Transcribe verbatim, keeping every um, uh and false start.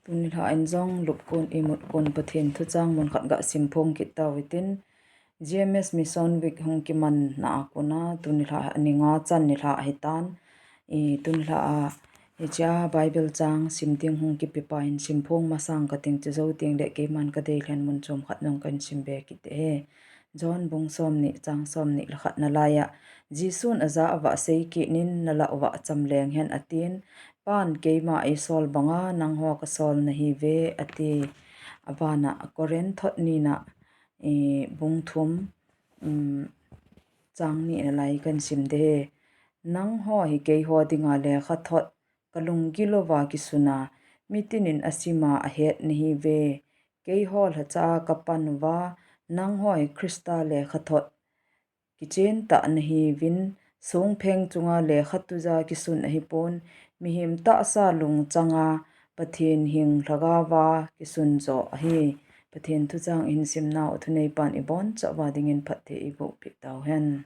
Tuni lha in jong lupkon imut kon Pathen thuchang mun khat ga simphong kit tau hitin, G M S Mission Week hung kiman na a kona tuni lha ni nga chan ni lha hitan, i tuni lha a hichea Bible chang sim ding hung kipe pa hin simphong masang kating chu jou teng le keiman kadei lhen mun chom khat nung kan sim be kit e. John bung somni chang somni le khat na laiya, Jesun ajah uva, seikit in, nalah uva cham leng hen atin, Pan keima eisol banga nangho kasol nahiuve ati. Abana Corinth thot nina, i, bung thum, um, chang ni na lai kan sim de. Nangho hi keiho dinga lekha thot kalunggil uva kisuna, mitin in asima ahet nahiuve. Keiho lhacha kapan uva, nangho hi Christa lekha thot kichen tah nahiuvin, songpheng chunga lekha tuja kisun ahipon, mihem tahsa lungchanga Pathen hing lhagao va kisun jo ahi. Pathen thuchang ihin simnau thuneipan ibonchauva dingin phatthei eiboh peh tau hen.